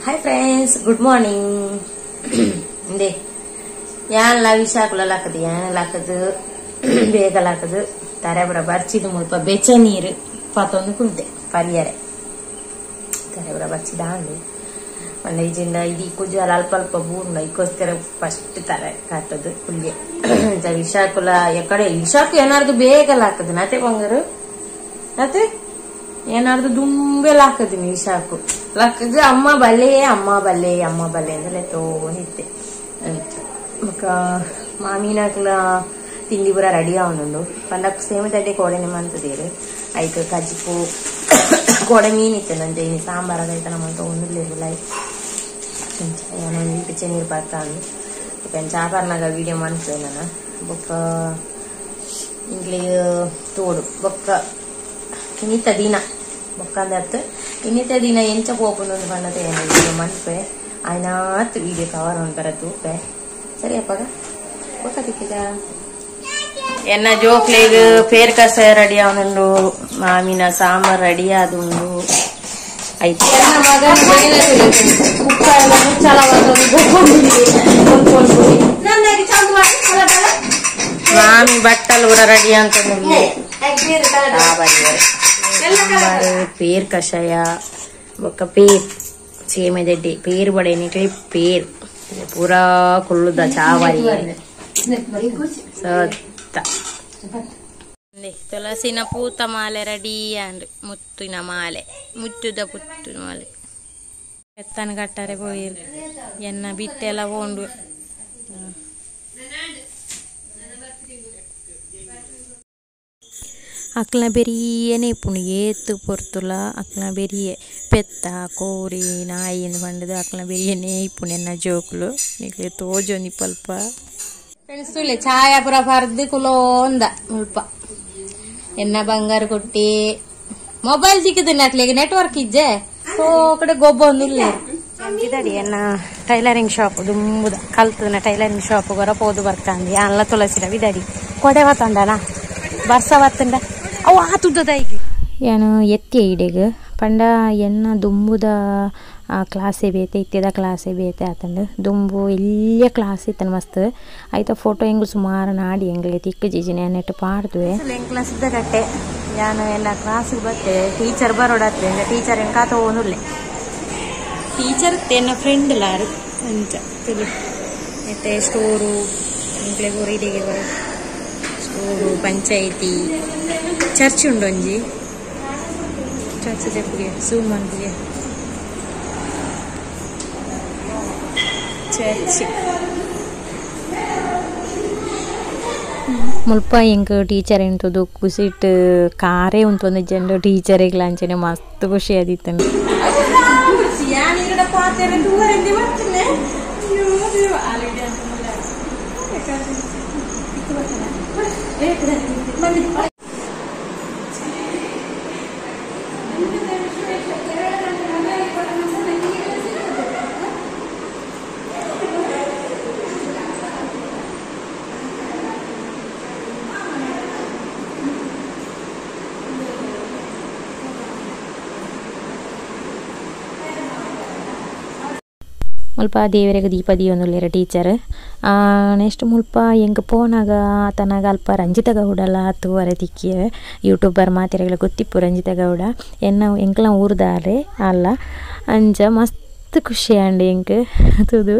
Hi friends, good morning. ಇಂದೆ ಯಾನ್ಲ ವಿಶಾಕುಲ ಲಾಕದು ಯಾನ್ ಲಾಕದು ಬೇಗ ಲಾಕದು ತರೆ ಬರ ಬರ್ಚಿದ ಮುಲ್ಪ ಬೆಚ್ಚ ನೀರು ಪತ್ತೊಂದು ಕುಲ್ದೆ ಪರಿಯರೆ ತರೆ ಬರ ಬರ್ಚಿದ ಅಂದು ಮಂಡ ಇಜಿಂದ ಇದು ಕುಜಾಲ ಅಲ್ಪ ಅಲ್ಪ ಬೂರ್ಣ ಇದಕ್ಕೋಸ್ಕರ ಫಸ್ಟ್ ತರೆ ಕಾಟದು ಕುಲ್ಗೆ ವಿಶಾಕುಲ ಎಕಡೆ ವಿಶಾಕು ಏನಾರ್ದು ಬೇಗ ಲಾಕದು ನತೆ ಬಂಗಾರು ನತೆ ಏನಾರ್ದು ದುಂಬೆ ಲಾಕದಿನಿ ವಿಶಾಕು ಲಕ್ಕದು ಅಮ್ಮ ಬಲ್ಲೆ ಅಮ್ಮ ಬಲ್ಲೆ ಅಮ್ಮ ಬಲ್ಲೆ ಅಂದ್ರೆ ತೋನಿತ್ತೆ ಬೊಕ್ಕ ಮಾಮಿನಕ್ಲ ತಿಂಡಿ ಪೂರ ರೆಡಿ ಆವೊಂದುಂಡು ಪಂಡ ಸೇಮ ತಡ್ಡೆ ಕೋಡೆನೆ ಮಂತದೇರು ಐಕ್ ಕಜ್ಜಿಪು ಕೋಡೆ ಮೀನ್ ಇತ್ತೆ ನಂಜೆ ಇನಿ ಸಾಂಬಾರ ಐತ ನಮ್ಮ ತಗೊಂಡಿರ್ಲಿಲ್ಲ ಏನೊಂದು ಪಿಚ್ಚೆ ನೀರು ಬರ್ತಾಂದು ಬೊಕ್ಕ ಚಾ ಪರ್ನಾಗ ವೀಡಿಯೋ ಮನ್ಪುವೆ ನನ ಬೊಕ್ಕ ಇಂಕ್ಲೆಗ್ ತೋಡು ಬೊಕ್ಕ ಇನ್ನಿತ ದಿನ ಬೊಕ್ಕಂದತ್ತು ಇನ್ನಿತ ದಿನ ಎಂಚ ಪೋಪುಂಡು ಪಂಡತೆ ಏನು ವೀಡಿಯೋ ಮನ್ಪೆ ಆಯ್ನಾತ್ ವೀಡಿಯೋ ಕವರ್ ಒಂತರ ತೂಪೆ ಸರಿ ಅಪ್ಪಗ ಬೊಕ್ಕ ತಿಕ್ಕಿದ ಎನ್ನ ಜೋಕ್ಲೆಗ್ ಪೇರ್ ಕಸಾಯ ರೆಡಿ ಆವೊಂದುಂಡು ಮಾಮಿನ ಸಾಂಬಾರ್ ರೆಡಿ ಆದುಂಡು ಆಯ್ತು ಮಾಮಿ ಬಟ್ಟಲು ಕೂಡ ರೆಡಿ ಅಂತ ಪೇರ್ ಕಷಾಯ ಬೊಕ್ಕ ಪೇರ್ ಸೇಮೆದಡ್ಡಿ ಪೇರ್ ಬಡೆನಿಕ್ಲೆ ಪೇರ್ ಪೂರಾ ಕುಳ್ಳುದ ಚಾವರಿ ಸತ್ತ ತುಳಸಿನ ಪೂತ ಮಾಲೆ ರೆಡಿ ಅಂಡ್ ಮುತ್ತಿನ ಮಾಲೆ ಮುತ್ತುದ ಪುತ್ತು ಮಾಲೆ ಎತ್ತನ ಕಟ್ಟರೆ ಪೋಯಿರು ಎನ್ನ ಬಿಟ್ಟೆಲ್ಲ ಪೋಂಡು ಅಕ್ಲ ಬೆರಿಯನೆ ಇಪ್ಪುಂಡು ಏತ್ ಪೊರ್ತುಲ ಅಕ್ಲ ಬೆರಿಯೆ ಪೆತ್ತ ಕೋರಿ ನಾಯಿ ಇಂದ್ ಪಂಡುದು ಅಕ್ಲ ಬೆರಿಯನೆ ಇಪ್ಪುಂಡು ಎನ್ನ ಜೋಕುಲು ನಿಕ್ಲೆ ತೋಜೊಂದಿ ಪಲ್ಪ ಫ್ರೆಂಡ್ಸ್ ತೂಲೆ ಛಾಯಾ ಪೂರ ಪರ್ದು ಕುಲೋಂದ ಮುಲ್ಪ ಎನ್ನ ಬಂಗಾರ ಕೊಟ್ಟಿ ಮೊಬೈಲ್ ತಿಕ್ಕುದು ಅಕ್ಲೆಗ್ ನೆಟ್ವರ್ಕ್ ಇಜ್ಜೆ ಕಡೆ ಗೊಬ್ಬೊಂದುಲ್ಲೆ ಇದಡಿ ಎನ್ನ ಟೈಲರಿಂಗ್ ಶಾಪ್ ದುಂಬುದ ಕಲ್ತುನ ಟೈಲರಿಂಗ್ ಶಾಪ್ ಗೊರ ಪೋದು ಬರ್ತಾಂದಿ ಅನ್ಲ ತುಳಸಿದ ವಿದಡಿ ಕೊಡೆ ಬತ್ತಂಡನಾ ಬರ್ಸ ಬತ್ತಂಡ ಅವು ಆತುದದ ಈಗ ಏನು ಎತ್ತಿ ಇಡೆಗ್ ಪಂಡ ಎನ್ನ ದುಂಬುದ ಕ್ಲಾಸೇ ಬೇತೆ ಇತ್ತೆದ ಕ್ಲಾಸೇ ಬೇತೆ ಆತಂಡು ದುಂಬು ಎಲ್ಲಿಯ ಕ್ಲಾಸ್ ಇತ್ತನ ಮಸ್ತ್ ಆಯ್ತ ಫೋಟೋ ಎಂಗ್ಲು ಸುಮಾರು ನಾಡಿ ಎಂಗ್ಲೆ ತಿಕ್ಕು ಜಿಜಿನ ನೆಟ್ಟು ಪಾಡ್ದುವೆ ಎಂಗ್ಲ ಸಿದ್ಧ ಕಟ್ಟೆ ಯಾನು ಎಲ್ಲ ಕ್ಲಾಸಿಗೆ ಬತ್ತೆ ಟೀಚರ್ ಬರೋಡತ್ತೆ ಟೀಚರ್ ಏನು ಕಾತ ಓನುಲ್ಲೆ ಟೀಚರ್ ಎನ್ನ ಫ್ರೆಂಡ್ ಲಾರು ಅಂಚ ತುಲು ಮತ್ತೆ ಸ್ಟೋರು ಎಂಕ್ಲೆ ಊರು ಇಡೆಗೆ ಬರೋ ಸ್ಟೋರು ಪಂಚಾಯಿತಿ ಚರ್ಚ್ ಉಂಡು ಒಂಜಿ ಚರ್ಚ್ ಜಪ್ಪುಗೆ ಝೂಮ್ ಮನ್ಪುಗೆ ಚರ್ಚ್ ಮುಲ್ಪ ಎಂಕ್ ಟೀಚರ್ ಎಂತದು ಖುಷಿಟ್ ಕಾರೇ ಉಂಟೊಂದು ಜಂಡು ಟೀಚರ್ ಅಂಚನೆ ಮಸ್ತ್ ಖುಷಿ ಆದಿತ್ತಂಡು ಮುಲ್ಪ ದೇವರಿಗೆ ದೀಪ ದೀವೊಂದುಲ್ಲೆರ್ ಟೀಚರ್ ನೆಕ್ಸ್ಟ್ ಮುಲ್ಪ ಎಂಕ್ ಪೋನಾಗ ಆತನಾಗ ಅಲ್ಪ ರಂಜಿತ ಗೌಡಲ ತೂವರೆ ತಿಕ್ಕಿಯೆ ಯೂಟ್ಯೂಬರ್ ಮಾತೆರೆಗ್ಲ ಗೊತ್ತಿಪ್ಪು ರಂಜಿತ ಗೌಡ ಎನ್ನ ಎಂಕ್ಲ ಊರುದಾರೆ ಅಲ್ಲ ಅಂಚ ಮಸ್ತ್ ಖುಷಿ ಆಂಡ್ ಎಂಕ್ ತೂದು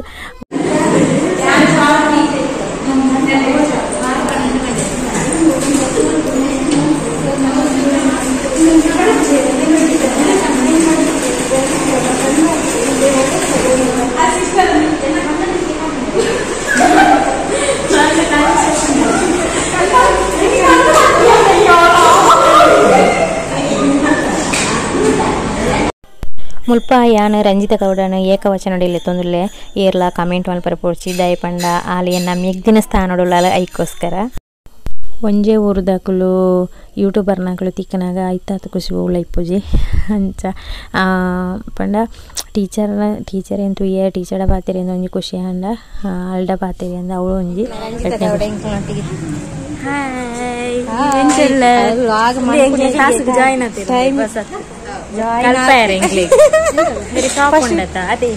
ಮುಲ್ಪ ಯಾನ್ ರಂಜಿತ ಗೌಡನ ಏಕವಚನ ಲೆತ್ತೊಂದುಲ್ಲೆ ಏರ್ಲ ಕಮೆಂಟ್ ಮಲ್ಪರೆ ಪೋಡ್ಚಿ ದಯ ಪಂಡ ಆಲ್ ಎನ್ನ ಮೆಗ್ದಿನ ಸ್ಥಾನಡುಲ್ಲಾಲ್ ಐಕೋಸ್ಕರ ಒಂಜೆ ಊರುದಕುಲು ಯೂಟ್ಯೂಬರ್ನಕುಲು ತಿಕ್ಕನಾಗ ಐತಾತ್ ಖುಷಿ ಓಲ ಇಪ್ಪುಜಿ ಅಂಚ ಪಂಡ ಟೀಚರ್ ಟೀಚರ್ ಏನ್ ತೂಯೆ ಟೀಚರ್ಡ ಪಾತೆರೆ ಒಂಜಿ ಖುಷಿ ಆಂಡ ಅಲ್ಡ ಪಾತೆರೆ ಅಂದ್ ಅವಳು ಒಂಜಿ ಹಾಯ್ ಕ್ಲಾಸ್ ಜಾಯಿನ್ ಆತೆ ಕಲ್ಪಾಯರೆ ಇಂಗ್ಲಿಷ್ ಮೇರೆ ಶಾಪ್ ಉಂಡತ ಅದೇ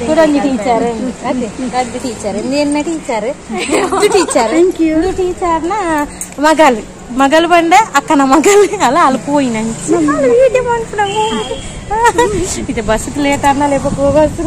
ಕುರಂಜಿ ಟೀಚರ್ ಅದೇ ರಡ್ಡು ಟೀಚರ್ ಎನ್ನ ಟೀಚರ್ ಟೀಚರ್ ಟೀಚರ್ನ ಮಗಲ್ ಮಗಲ್ ಬಂಡೆ ಅಕ್ಕನ ಮಗಲ್ ಅಲ್ಲ ಅಲ್ಲಿ ಪೋಯಿನ ವೀಡಿಯೋ ಮಾಡ್ಬಿಡ ಇದು ಬಸ್ಗೆ ಲೇಟ್ ಆದ್ಮೇಲೆ ಲೇಪಕ್ಕೆ ಬಸ್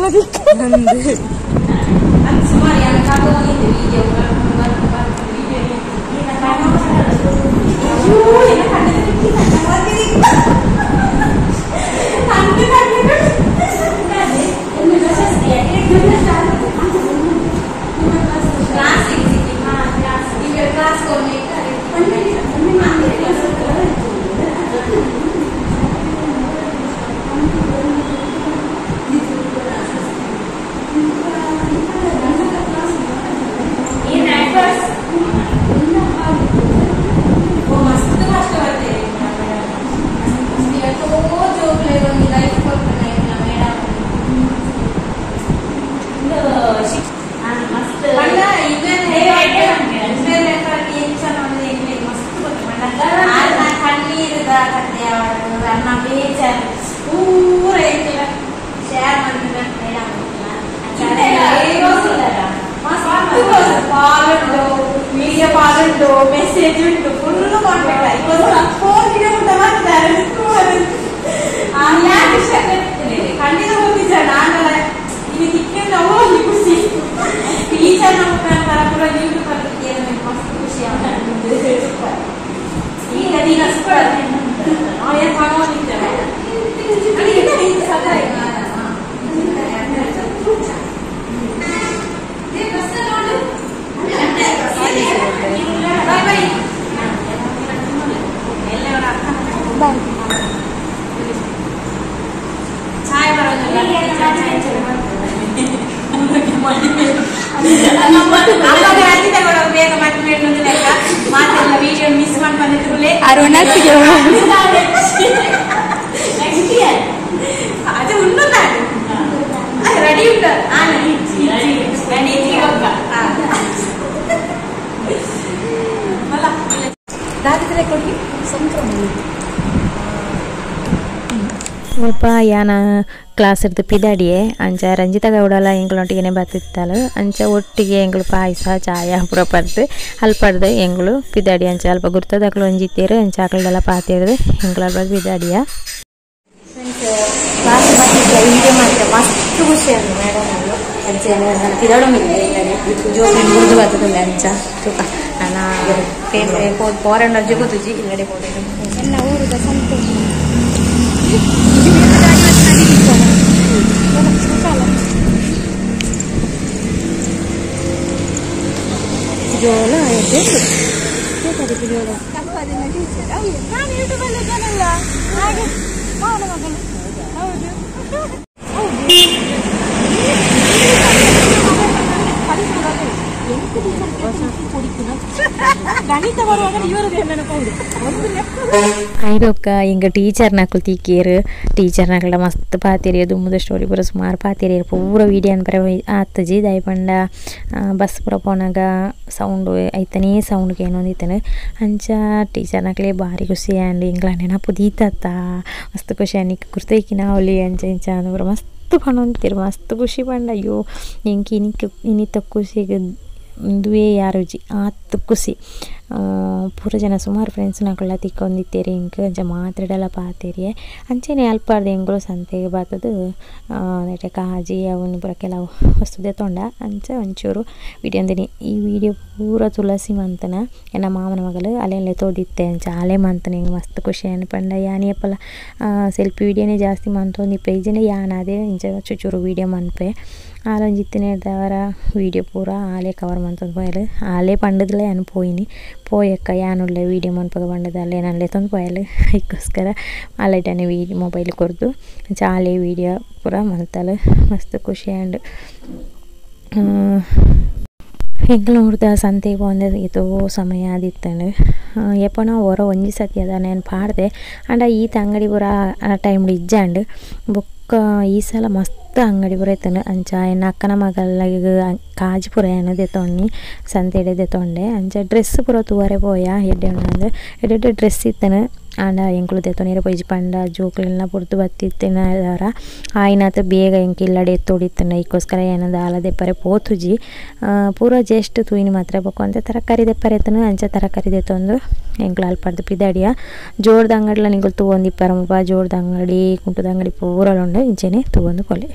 message ಉಂಟು full contact phone ಖಂಡಿತ ಹೋಗಿದ್ದ ನಾನಲ್ಲ ಇಲ್ಲಿ ತಿಕ್ಕಿಂದ ಹೋಗಿ ಖುಷಿ ಟೀಚರ್ ನಮ್ಮ ಮುಖಾಂತರ ಪೂರ ಯೂಟ್ಯೂಬ್ ಅಲ್ಲಿ ಮಸ್ತ್ ಖುಷಿ ಸೂಪರ್ ಈಗ ನೀನು ಸೂಪರ್ ಮುಲ್ಪ ಯಾನ ಕ್ಲಾಸ್ ಇರ್ದು ಪಿದಾಡಿಯೆ ಅಂಚ ರಂಜಿತ ಗೌಡಲ ಎಂಗ್ಳೊಟ್ಟಿಗೆನೆ ಬತ್ತಿತ್ತಾಳು ಅಂಚ ಒಟ್ಟಿಗೆ ಎಂಗ್ಳು ಪಾಯಸ ಚಾಯ ಪೂರ ಪರ್ದು ಅಲ್ಪಡ್ದು ಎಂಗ್ಳು ಪಿದಾಡಿ ಅಂಚ ಅಲ್ಪ ಗುರ್ತದಕ್ಲು ಒಂಜಿತ್ತೇರು ಅಂಚ ಆಕಳದೆಲ್ಲ ಪಾತೇರ್ದು ಎಂಗ್ಳು ಅಲ್ಪ ಪಿದಾಡಿಯ ಕ್ಲಾಸ್ ವೀಡಿಯೋ ಮಾಡ್ತೆ ಮಸ್ತ್ ಖುಷಿ ಆಯ್ತು ಮೇಡಮ್ ಅಂಚ ಪಿದಾಡು ಜೋಕೆ ಬರ್ತದೆ ಅಂಚ ತೂಕ ನಾನು ಪೋರಣ್ಣ ಜೊತೆ ಇಲ್ಲಡೆ ಹೋದೆ ಎಲ್ಲ ಊರುದ ಸಂತೋಷ ಜೋಳ ಜೋಳ ನಾನು ಯೂಟ್ಯೂಬಲ್ಲಿ ಇದ್ದೇನಲ್ಲ ಹಾಗೆ ಮಗಳು ಹೌದು ಗಣಿತ ಬರುವಾಗ ಇವರದ್ದು ನೆನಪೌದು ಐರೊಕ್ಕ ಹಿಂಗ ಟೀಚರ್ ನಕಲು ತೀಕೇರು ಟೀಚರ್ ನಕಲ ಮಸ್ತ್ ಪಾತೇರಿ ದುಮ್ಮದ ಸ್ಟೋರಿ ಪೂರ ಸುಮಾರು ಪಾತೇರಿ ಪೂರ ವೀಡಿಯೋ ಅನ್ಪರ ಆತಜಿ ದಯಪಂಡ ಬಸ್ ಪೂರ ಪೋನಾಗ ಸೌಂಡು ಐತನೇ ಸೌಂಡ್ಗೆ ಏನೊಂದಿತ್ತನು ಅಂಚ ಟೀಚರ್ ನಕಲೇ ಭಾರಿ ಖುಷಿ ಆಂಡ್ ಇಂಗ್ಲ ನೆನಪು ದೀತತ್ತ ಮಸ್ತ್ ಖುಷಿ ಆಂಡ್ ಕುರ್ತೈಕಿ ನಾವಲಿ ಅಂಚ ಇಂಚ ಅಂದ್ ಮಸ್ತ್ ಪಣೊಂತಿರು ಮಸ್ತ್ ಖುಷಿ ಪಂಡ ಅಯ್ಯೋ ಎಂಕ್ ಇನಿಕ್ ಇನಿತ ಖುಷಿಗೆ ಇಂದುವೇ ಯಾರುಜಿ ಆತ್ ಖುಷಿ ಪೂರ ಜನ ಸುಮಾರು ಫ್ರೆಂಡ್ಸ್ ನಕುಲ ತಿಕ್ಕೊಂದಿತ್ತೇರಿ ಇಂಕ್ ಅಂಚ ಮಾತ್ರೆಡೆಲ್ಲ ಪಾತೇರಿಯೆ ಅಂಚೆನೆ ಅಲ್ಪಾರ್ದು ಎಂಗುಲು ಸಂತೆಗೆ ಬತ್ತದು ನೆಟೆ ಕಾಜಿ ಅವನು ಪೂರ ಕೆಲವು ವಸ್ತು ದೆತ್ತೊಂಡ ಅಂಚ ಒಂಚೂರು ವೀಡಿಯೋ ಅಂದಿನಿ ಈ ವೀಡಿಯೋ ಪೂರ ತುಳಸಿ ಮಂತನ ಎನ್ನ ಮಾಮನ ಮಗಳು ಅಲ್ಲೆಲ್ಲ ತೋದಿತ್ತೆ ಅಂಚ ಅಲೆ ಮಂತನ ಹಿಂಗೆ ಮಸ್ತ್ ಖುಷಿ ಅನ್ಪಂಡ ಯಾನಿ ಅಪ್ಪಲ ಸೆಲ್ಫಿ ವೀಡಿಯೋನೇ ಜಾಸ್ತಿ ಮಂತೊಂದಿಪ್ಪೆ ಈಜನೆ ಯಾನಾದೆ ಇಂಚ ಚುಚೂರು ವೀಡಿಯೋ ಮನ್ಪೆ ಆಲೊಂಜಿತ್ತಿನ ವೀಡಿಯೋ ಪೂರ ಆಲೆ ಕವರ್ ಮಂತೊಂದು ಪೋಯಲು ಆಲೆ ಪಂಡದಲೇ ಅನ್ ಪೋಯಿನಿ ಪೋಯಕ್ಕ ಯಾನುಳ್ಳೆ ವೀಡಿಯೋ ಮನ್ಪಗ ಪಂಡದ ಅಲ್ಲೇ ನಾನು ಲೆತ್ತೊಂದು ಪೋಯಲು ಅದಕ್ಕೋಸ್ಕರ ಅಲ್ಲೈಟನೆ ವೀಡಿಯೋ ಮೊಬೈಲ್ ಕೊರ್ದು ಆಲೆ ವೀಡಿಯೋ ಪೂರ ಮಲ್ತಲು ಮಸ್ತ್ ಖುಷಿ ಆಂಡ್ ಎಂಕಲ್ ನೋಡ್ದ ಸಂತೆಗೆ ಪೋಂದೆ ಏತೋ ಸಮಯ ಆದಿತ್ತಂಡು ಎಪ್ಪನ ಹೊರ ಒಂಜಿ ಸತಿ ಅದ ನಾನು ಪಾಡ್ದೆ ಅಂಡ ಈತ ಅಂಗಡಿ ಪೂರ ಆ ಟೈಮ್ ಇಜ್ಜಾಂಡ್ ಬೊಕ್ಕ ಈ ಸಲ ಮಸ್ತ್ ಅಂಗಡಿ ಪೂರ ಇತ್ತಂಡು ಅಂಚ ಎನ್ನ ಅಕ್ಕನ ಮಗಲ್ಲಾಗ ಕಾಜಿ ಪೂರ ಏನು ದೆತ್ತೊಣ್ಣಿ ಸಂತೆಡೆ ದೆತ್ತೊಂಡೆ ಅಂಚ ಡ್ರೆಸ್ ಪೂರ ತೂವರೆ ಪೋಯ ಎಡ್ಡೆ ಉಂಡು ಎಡ್ಡೆ ಡ್ರೆಸ್ ಇತ್ತನು ಆಂಡ ಎಂಕುಲು ದೆತ್ತೊನಿರ ಪೊಯ್ಜಿ ಪಂಡ ಜೋಕುಲೆನ ಪೊರ್ತು ಬತ್ತಿತ್ತಿನದಾರ ಆಯಿನಾತ ಬೇಗ ಎಂಕ್ ಇಲ್ಲಡೆ ಎತ್ತೊಡಿತ್ತುಂಡ ಐಕೋಸ್ಕರ ಏನ ದಾಲ ದೆಪ್ಪರೆ ಪೋತುಜಿ ಪೂರ ಜಸ್ಟ್ ತೂಯಿನಿ ಮಾತ್ರ ಬೊಕ್ಕ ಒಂತೆ ತರಕಾರಿ ದೆಪ್ಪರೆ ಎತ್ತುನು ಅಂಚ ತರಕಾರಿ ದೆತ್ತೊಂದು ಎಂಕುಲು ಅಲ್ಪರ್ದು ಪಿದಾಡಿಯ ಜೋರ್ದ ಅಂಗಡಿಲ ನಿಂಕುಲು ತೂವೊಂದಿಪ್ಪರ ಮುಲ್ಪ ಜೋರ್ದ ಅಂಗಡಿ ಕುಂಟುದ ಅಂಗಡಿ ಪೂರಲ ಉಂಡು ಇಂಚೆನೆ ತೂವೊಂದು ಪೋಲೆ.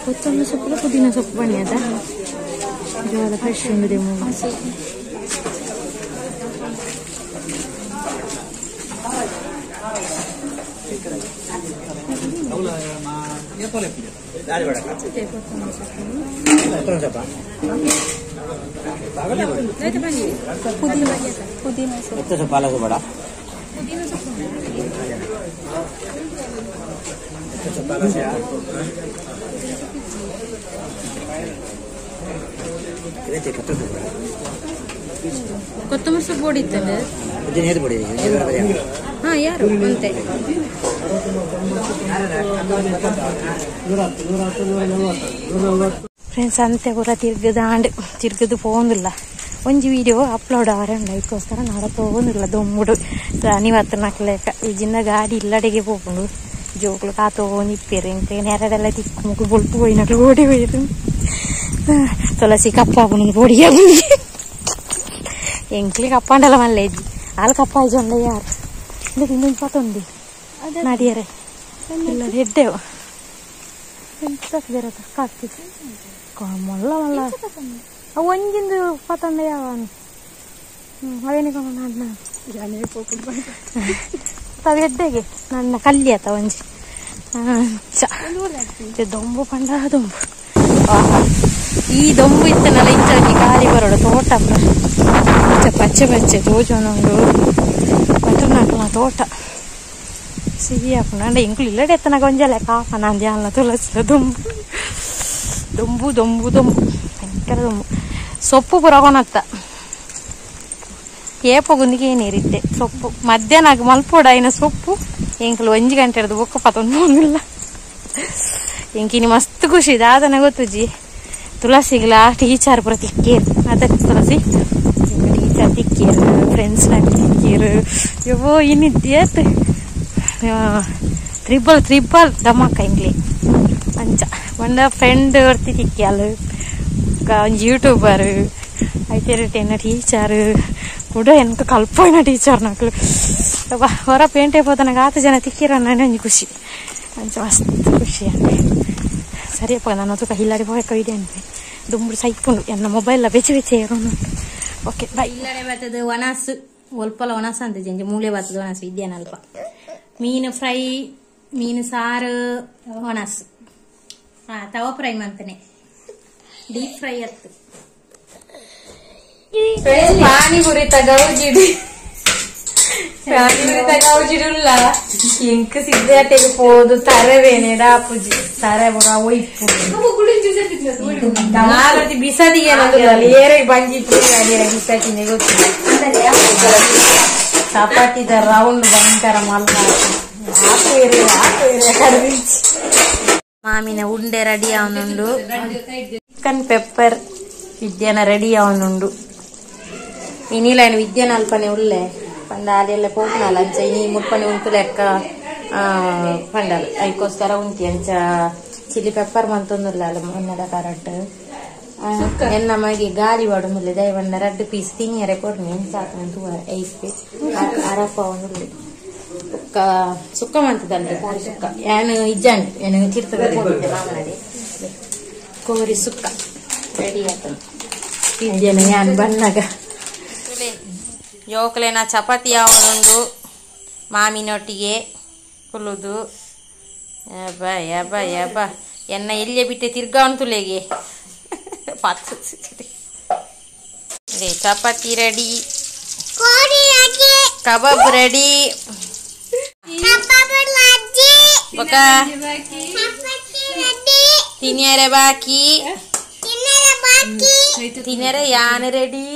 ಕೊತ್ತಂಬರಿ ಸೊಪ್ಪು ಪುದೀನ ಸೊಪ್ಪು ಬನ್ನಿ ಜೋಳ ಫ್ರೆಶ್ ಉಂಡು ಕೊತ್ತಂಬರಿ ಸೊಪ್ಪು ಹೊಡಿತದೆ. ಹಾ ಯಾರು ಅಂತೆ ಫ್ರೆಂಡ್ಸ್ ಅಂತೆ ಪೂರ ತಿರ್ಗದಾಂಡ್ ತಿರ್ಗದು ಪೋಂದಿಲ್ಲ ಒಂಜಿ ವಿಡಿಯೋ ಅಪ್ಲೋಡ್ ಅವರೆ ಉಂಡು ಐಕೋಸ್ಕರ ನಾಡ ಪೋಂದಿಲ್ಲ ದೊಮ್ಮುಡು ನೀವತ್ತು ನಕ್ಲೇಕ ಇಜಿನ ಗಾಡಿ ಇಲ್ಲಡೆಗೆ ಪೋಪುಂಡು ಜೋಕುಲು ಕಾತೋಂದಿಪ್ಪೇರು ಇಂಕ ನೆರಡೆಲ್ಲ ತಿಕ್ಕು ಮುಗು ಬೊಲ್ಪು ಪೋಯಿನಕ್ಲು ಓಡಿ ಪೋಯಿರು ತುಳಸಿ ಕಪ್ಪಾಪುಂಡು ಪೊಡಿ ಎಂಕ್ಲಿ ಕಪ್ಪಾಂಡಲ ಮಲ್ಲೇಜಿ ಆಲ್ ಕಪ್ಪಾಯ್ಜಿ ಉಂಡ ಯಾರು ಇನ್ನೊಂದು ಪತೊಂಡಿ ನಡಿಯರೆ ಇಲ್ಲ ಎಡ್ಡೆವು ಕಾಕ್ತಿ ಮೊಲ್ಲ ಮಲ್ಲ ಅವು ಒಂಜಿಂದು ಪತಂಡ ಯಾವ ಅವೇನಿಗೆ ನನ್ನ ಅವು ಎಡ್ಡೆಗೆ ನನ್ನ ಕಲ್ಲಿ ಆತ ಒಂಜಿ ದೊಂಬು ಪಂಡ ದೊಂಬು ಈ ದೊಂಬು ಇತ್ತನಲ್ಲ ಇಂಚ ಒಂಜಿ ಗಾಳಿ ಬರೋಡು ತೋಟ ಇಂಚ ಪಚ್ಚೆ ಪಚ್ಚೆ ತೋಜೊಂದುಂಡು ಬಟರ್ನಾಕ್ಲ ತೋಟ ಸಿಹಿ ಆಪುಂಡು ಅಂಡ ಎಂಕುಲು ಇಲ್ಲಡೆ ಎತ್ತನಾಗ ಒಂಜಲೆ ಕಾಪನ ಅಂದ್ಯಾಲ್ನ ತುಳಸಿದ ದೊಂಬು ದೊಂಬು ದೊಂಬು ದೊಂಬು ಭಯಂಕರ ದೊಂಬು ಸೊಪ್ಪು ಪೂರ ಕೊನತ್ತ ಏಪೊಗುಂದಿಗೆ ಏನೇರಿತ್ತೆ ಸೊಪ್ಪು ಮಧ್ಯಾಹ್ನ ಮಲ್ಪೋಡ ಆಯ್ನ ಸೊಪ್ಪು ಎಂಕುಲು ಒಂಜಿ ಗಂಟೆ ಹಿಡ್ದು ಬೊಕ್ಕ ಪತೊಂದು ಒಂದಿಲ್ಲ ಎಂಕಿನಿ ಮಸ್ತ್ ಖುಷಿ ದಾದನ ಗೊತ್ತುಜಿ ತುಳಸಿಗ್ಲ ಟೀಚರ್ ಪೂರ ತಿಕ್ಕೇರು ಅದ ತುಳಸಿ ಟೀಚರ್ ತಿಕ್ಕೇರು ಫ್ರೆಂಡ್ಸ್ ತಿಕ್ಕೇರು ಇವೋ ಇನ್ನಿದ್ದೇತ್ ತ್ರಿಬಲ್ ತ್ರಿಬಲ್ ಧಮಾಕ ಇಂಗ್ಲಿ ಅಂಚ ಒಂದ ಫ್ರೆಂಡ್ ಒರ್ತಿ ತಿಕ್ಕಿಯಲ್ ಒಂಜಿ ಯೂಟ್ಯೂಬರ್ ಐತೆ ಟೀಚರ್ ಕೂಡ ಎನ್ಕ ಕಲ್ಪೋಯ್ನ ಟೀಚರ್ ನಕ್ಲು ಹೊರ ಪೇಂಟೆ ಪೋತನಾಗ ಆತ ಜನ ತಿಕ್ಕಿರ ಒಂಜಿ ಖುಷಿ ಅಂಚ ಮಸ್ತ್ ಖುಷಿ ಅಂದೆ ಸರಿಯಪ್ಪ ನಾನು ತುಕ ಹಿಲ್ಲಾಡಿ ಪೋಯಕ ಇಡೆ ಅಂತೆ ದುಂಬುಡು ಸೈಪುಂಡು ಎನ್ನ ಮೊಬೈಲ್ ಬೆಚ್ಚೆ ಬೆಚ್ಚೆ ಏರೋನು. ಓಕೆ ಬೈ. ಇಲ್ಲಡೆ ಬರ್ತದೆ ಒಣಸು ಒಲ್ಪಲ ಒಣಸು ಅಂತ ಜಂಜೆ ಮೂಲೆ ಬರ್ತದೆ ಒಣಸು ಇದ್ದೇನಲ್ಪ ಮೀನು ಫ್ರೈ ಮೀನು ಸಾರು ಒಣಸು ಹಾ ತವ ಫ್ರೈ ಮಂತನೆ ಡೀಪ್ ಫ್ರೈ ಅತ್ತು ಪಾನಿಪುರಿ ತಗೌಜಿಡಿ ಪಾನಿಪುರಿ ತಗೌಜಿಡುಲ್ಲ ಎಂಕ್ ಸಿದ್ಧಾಟೆಗೆ ಪೋದು ತರವೇನೆ ಡಾಪುಜಿ ತರೆ ಬುಡ ಒಯ್ಪು ನಾಲ್ತಿ ಬಿಸದಿ ಏನದು ಏರೆ ಬಂಜಿ ಅಡಿಯರ ಬಿಸಾಕಿಂದೆ ಗೊತ್ತಿಲ್ಲ ಚಪಾಟಿದ ರೌಂಡ್ ಭಯಂಕರ ಮಲ್ಲ ಆಪೇರೆ ಆಪೇರೆ ಕರ್ವಿಂಚಿ ಮಾಮಿನ ಉಂಡೆ ರೆಡಿ ಅವನುಂಡು ಚಿಕನ್ ಪೆಪ್ಪರ್ ವಿದ್ಯಾನ ರೆಡಿ ಅವನುಂಡು ಇನಿಲೈನ್ ವಿದ್ಯಾನ ಅಲ್ಪನೆ ಉಲ್ಲೆ ಪಂಡ ಅಲ್ಲೆಲ್ಲ ಪೋಪುನಲ್ಲ ಅಂಚ ಇನಿ ಮುಟ್ಪನೆ ಉಂಟು ಲೆಕ್ಕ ಪಂಡಲ್ ಐಕೋಸ್ಕರ ಉಂಟಿ ಅಂಚ ಚಿಲ್ಲಿ ಪೆಪ್ಪರ್ ಮಂತೊಂದುಲ್ಲ ಅಲ್ಲ ಮೊನ್ನದ ಕರೆಕ್ಟ್ ಎನ್ನ ಮಗೆ ಗಾಳಿ ಬಡೊಂದುಲ್ಲೆ ದಯವಂಡ ರಡ್ಡ್ ಪೀಸ್ ತಿನಿಯರೆ ಕೊರ್ನಿ ಎಂಚ ಆತನ ತೂವರೆ ಐಕ್ ಅರಪ್ಪ ಒಂದುಲ್ಲೆ ಸುಕ್ಕ ಸುಕ್ಕ ಮಂತದಲ್ಲೆ ಕೋರಿ ಸುಕ್ಕ ಯಾನು ಇಜ್ಜಾಂಡ್ ಏನು ತಿರ್ತದ ಪೋಪಿದ್ದೆ ಮಾಮನಡೆ ಕೋರಿ ಸುಕ್ಕ ರೆಡಿ ಆತನ. ಇಜ್ಜನ ಯಾನ್ ಬನ್ನಗ ಜೋಕುಲೆನ ಚಪಾತಿ ಆವೊಂದುಂಡು ಮಾಮಿನೊಟ್ಟಿಗೆ ಕುಲ್ಲುದು. ಯಬ್ಬ ಯಬ್ಬ ಯಬ್ಬ ಎನ್ನ ಎಲ್ಯ ಬಿಟ್ಟೆ ತಿರ್ಗಾವನ್ ತುಲೆಗೆ ಪಾತ್ರ. Chapati ready, kebab ready. ಬೊಕ ತಿನಿಯರೆ ಬಾಕಿ, ತಿನರೆ ಯಾನ್ ರೆಡಿ.